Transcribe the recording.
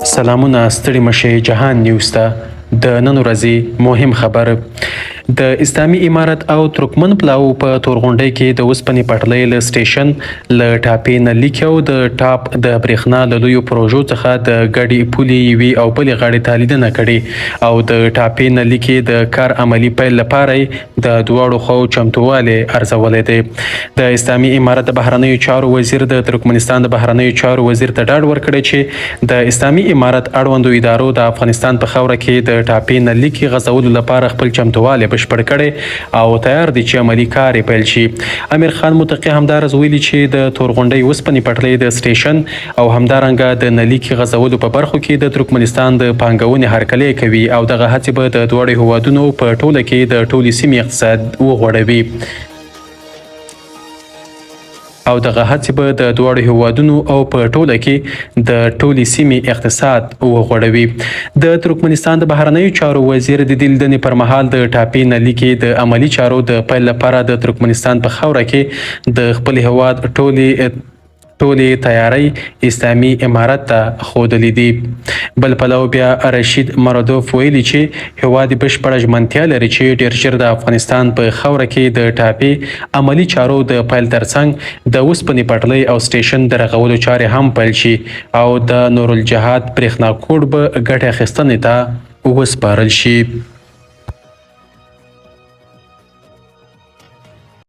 سلامونه، ستړي مشه جهان نیوز ته. د نن ورځې مهم خبر: د اسلامي امارت او ترکمن پلاو په تورغونډۍ کې د اوسپنې پټلۍ له سټیشن، له ټاپې نللیکې او د ټاپ د برېښنا له لویو پروژو څخه د ګډې پولې یوې او بلې غاړې ته لیدنه کړې او د ټاپې نللیکې د کار عملي پیل لپاره د دواړو خواو چمتووالی ارزولی دی. د اسلامي امارت د بهرنیو چارو وزیر د ترکمنستان د بهرنیو چارو وزیر ته ډاډ ورکړی چې د اسلامي امارت اړوندو ادارو د افغانستان په خاوره کې د ټاپې نللیکې غځولو لپاره خپل چمتووالی بشپړ کړی او تیار دي چې عملي کار یې پیل شي. امیر خان متقي همداراز ویلي چې د تورغونډۍ اوسپنې پټلۍ د سټیشن او همدارنګه د نلیکې غځولو په برخو کې د ترکمنستان د پانګونې هرکلی کوي او دغه هڅې به د دواړو هیوادونو په ټوله کې د ټولې سیمې اقتصاد وغوړوي او دغه هڅې به د دواړو هیوادونو او په ټوله کې د ټولې سیمې اقتصاد وغوړوي. د ترکمنستان د بهرنیو چارو وزیر د دې لیدنې پر مهال د ټاپې نلیکې د عملي چارو د پیل لپاره د ترکمنستان په خاوره کې د خپل هیواد ټولې تیارۍ اسلامي امارت ته ښودلې دي. بل پلو بیا رشید مرادوف ویلي چې هیواد بشپړه ژمنتیا لري چې ډیر ژر د افغانستان په خاوره کې د ټاپې عملي چارو د پیل ترڅنګ د اوسپنې پټلۍ او سټیشن د رغولو چارې هم پیل شي او د نورالجهاد برېښنا کوټ به ګټې اخیستنې ته وسپارل شي.